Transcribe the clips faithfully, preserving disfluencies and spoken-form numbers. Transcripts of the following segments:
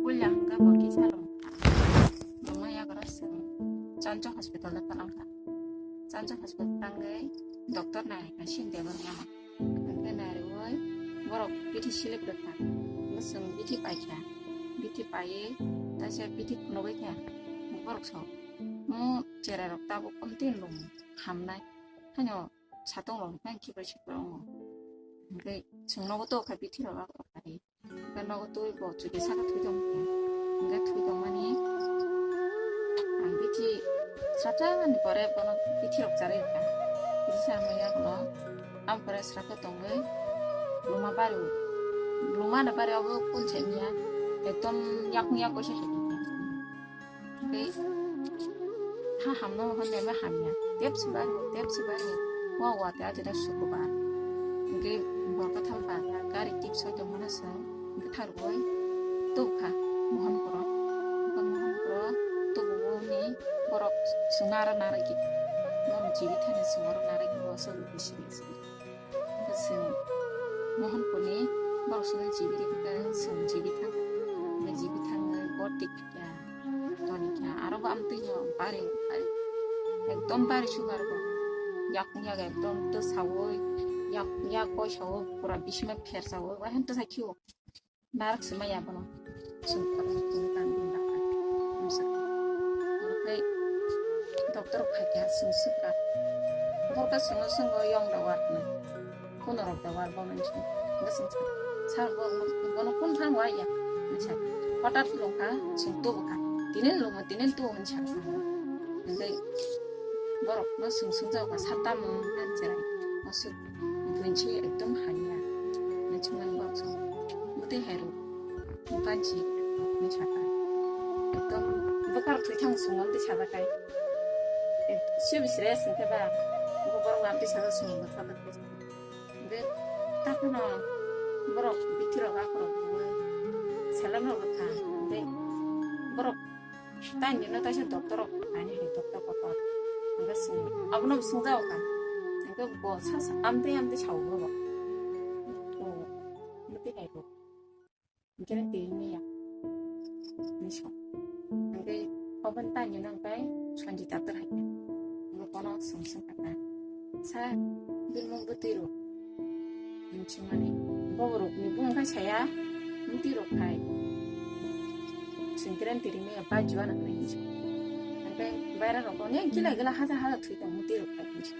Puila hwnkhe bo kisa rwngkha. Rwngma yagra chwng Chanchok hospital o twlang kha. Chanchok hospital twlangwi doctor nairikha sini bebak lama. Hwnkhe nairwi borok bithi slip rwkha. Hwnkhe chwng bithi paikha. Bithi paiwi taisa bithi phunugwi kha. Borok sao, "Mo cherai rok tabuk omtwi lum hamnai. Haino satung rok hwnkhe khiprwi siprwi wngo." Hwnkhe chwng nogo tokha bithi rok abo rok ari. Hwnkhe nogo twi bo chwkisa khe thwi tong khe. Hwnkhe thwi tongmani ang bithi satra ni pore bono bithi rok charwi rwkha. Bithi charwmani yagulo aboni pore srapsa tongwi luma bari, luma ni bari obo kung se mia ekdom yakung yakung se hai. Tei ha hamno hwnwi ma hamya. Tep se baro, tep se baro. Wa wa te ajina sukuba. Hwnkhe borok thang ba gari tip soi tongmano se bwtharwi tubukha Mohanpuro. Hwnkhe Mohanpuro tubugwi borok chwngno aro narwkhe. Bono jibi thani chwng oro narwkhe bo aswk bisi bisi. Chwng Mohanpurni borok chwngno jibi rikha, chwng jibi thang, jibi thangwi bortik kha, toni kha, aro bo amtwino bari, bari, ekdom bari sugar bo. Yakung yak ekdom twsawi, yak, yak koisawi, pura bisima phersawi, waham twsa khio. Narwk se maya bono. Sungkar ni kunu kan din dakai. Hamsa. Oke. Doctor khai kha sung sukha. Borok sung sung yong da war na. Kuno rok da war bono sung. Ngasung sa. Sar bono kun thang wa ya. Nsa. Hotat lungkha sung tu kha. Tinen lungma tinen tu han sa. Ngai. Borok no sung sung jao kha satam han cherai. Masuk. Buinsi ekdom hamya. Nai chwngmani bok song. Bwtwi hai rw. Bukansi. Ni saka. Ekdom bwkar thwi thang sung mani sajakai. Sibisre singkhe ba, bo borok lam tisa song bo thala khe. Hingke takhwno borok bithi rok akhorok bo seleng rok kha. Hingke borok tang nino taisa doctor rok ani hai doctor kotor. Hingke sing, abono bo sungjago kha. Hingke bo sa sa amtwi amtwi sao borok. O, mati hai bo. Hingke twi maya. Miso. Hingke obo tang nino hingke Sanjit doctor hai kha. Bo kono sung sung kha. Sa, bini mung bwtwi rok. Hinwi swngmani, bobo rokni bung khe saya, bwtwi rok khai. Singkren tiri maya ba juana hinwi hinwi. Hingke baira rok oni gila gila haja haja thwi tong bwtwi rok khai hinwi.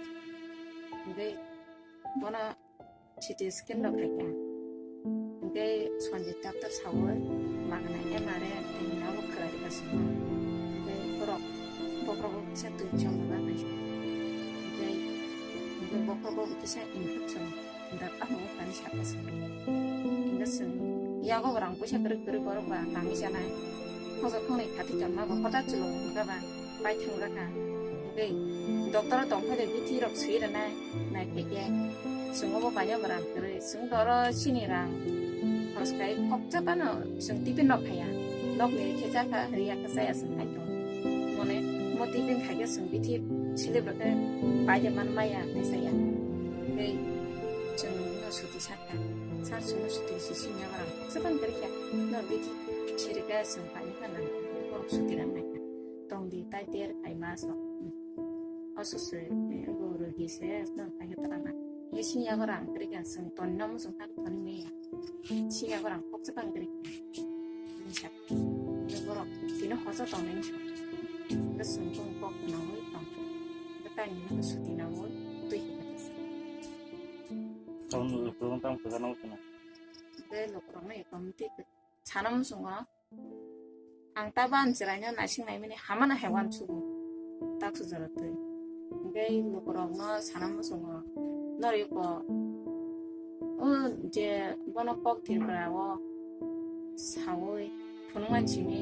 Hingke bono C T scan rok khai kha. Hingke Sanjit doctor sawi magna M R I tei nabo khlai rwkha simo. Hingke borok bokhrogo kisa twi chomjak nai. Hingke, hingke bokhrogo kisa infection da tamo tani sakha simo. Hingke chwng yago rang puisa kwrwi kwrwi borok ba tangwi chanai. Khojak khongnwi khatwi tongma bo hoda chwlwng hwnkha ba. Pai thangjakha. Tei doctor o tongphai de bithi rok swi rwnai, nai khe khe chwng obo paina bo rang kwrwi, chwng to oro chini rang khoroksa kok chapano chwng tiffin rok khaya, nokni khe chakha, riya khe chaya chwng hai tong. Mone mo tiffin khai khe chwng bithi slip rok khe pai de man maya tei chaya. Tei chwng no suti sakha, sar chwng no suti si sini rang kok chapan kwrwi kha, no bithi siri khe chwng paina kha nang, borok suti rang nai kha. Tongdi tai ter kai ma sok. Oso se, eh, guru hi se, no kai hata na. Ye sini yago rang kri kan sung ton nom sung kan ton me ya. Sini yago rang kok se kan kri. Ni sak. Ye borok tino hoso tong nai sok. Ke sung kong kok na woi tong. Ke tai ni no suti na woi tui hi kata se. Tong lu kurang tang kata na woi tong. Ke lo kurang na ye kom ti ke. Sana mo sung o. Ang ta ban chwraino naising naimani hamano hai uansukgo, ta thujaro twi. Hingke lukurokno sana muchungo, noriko o je bono kok thwngkra o sawi phunukmani simi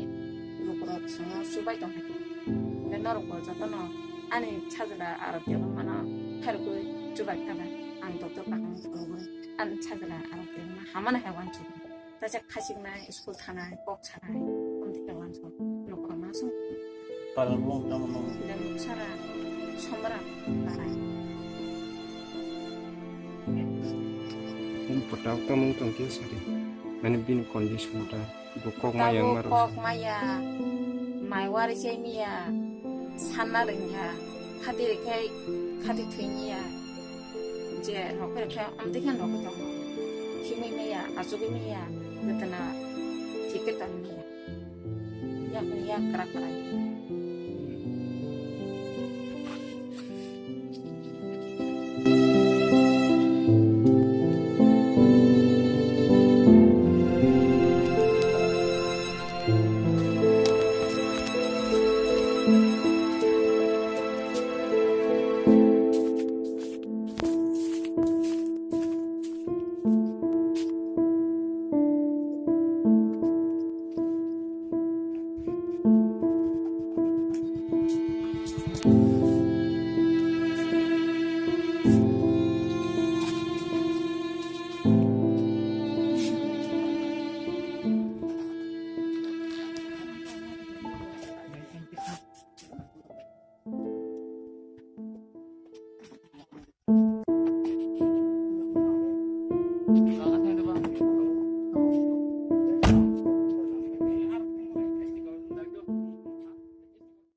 lukurok chwngno chubai tongkha. Hingke norokbo jotono ani sajla aro tebo mano khairokgwi chubai kha ba, ang doctor kaham phunugwi ani sajla aro tebo hamano hai uansukgo. Kaisa khachiknai, school thanai, kok sanai, omtwi khe uansuk, lukurokno aswk. Parang bong tamo nang. Sara, somra, tarai. Bini pota tamo tong khe sari. Mane bini condition ta, bo kok maya wngma rok. Kok maya, mai wari chai miya, sanna rwngya, khati rwkhai, khati thwi miya. Je rokhe rokhe amtwi khe rokhe tongo. Himwi maya, achugwi maya, betana thik khe tong maya. Yak yak krak krak.